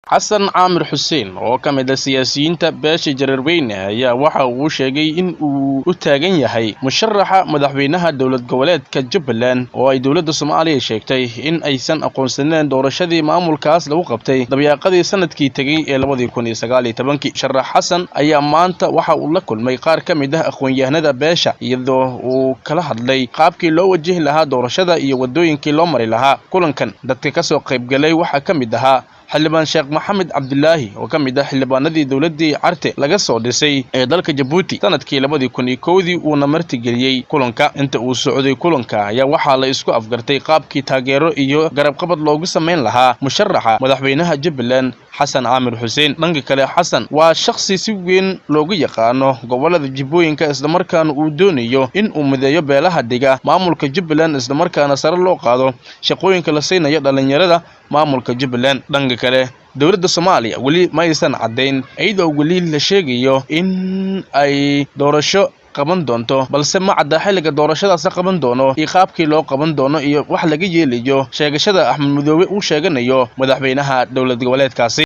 Xasan Caamir Xuseen oo ka mid ah siyaasiyiinta beesha Jareerweyne ayaa waxa uu sheegay in uu u taagan yahay musharaxa madaxweynaha dowlad goboleedka Jubbaland oo ay dowladda Soomaaliya sheegtay in aysan aqoonsaneyn doorashadii maamulkaas lagu qabtay dabayaaqadii sanadkii tegay ee 2019. Musharax Xasan ayaa maanta waxa uu la kulmay qaar ka mid ah aqoon-yahanada beesha, iyadoo uu kala hadlay qaabkii loo wajihi lahaa doorashada iyo wadooyinkii loo mari lahaa. Kulankan dadka ka soo qaybgalay waxaa ka mid ahaa Xildhibaan Sheekh Maxamed Cabdilaahi oo ka mid ah xildhibaanadii dowladdii Carte laga soo dhisay ee dalka Jabuuti sanadkii 2001-dii, uuna martigeliyey kulanka. Inta uu socday kulanka ayaa waxaa la isku afgartay qaabkii taageero iyo garabqabad loogu samayn lahaa musharaxa madaxweynaha Jubbaland Xasan Caamir Xuseen. Dhanka kale, Xasan waa shakhsi si weyn loogu yaqaano gobolada Jubbooyinka, islamarkaana uu doonayo in uu mideeyo beelaha dhiga maamulka Jubbaland, islamarkaana sare loo qaado shaqooyinka la siinayo dhalinyarada maamulka Jubbaland. Dhanka kale, dowladda Soomaaliya weli ma aysan caddayn, iyadoo weli la sheegayo in ay doorasho qaban doonto, balse ma cadda xilliga doorashadaas la qaban doono iyo qaabkii loo qaban doono iyo wax laga yeelayo sheegashada Axmed Madoobe uu sheeganayo madaxweynaha dowlad goboleedkaasi.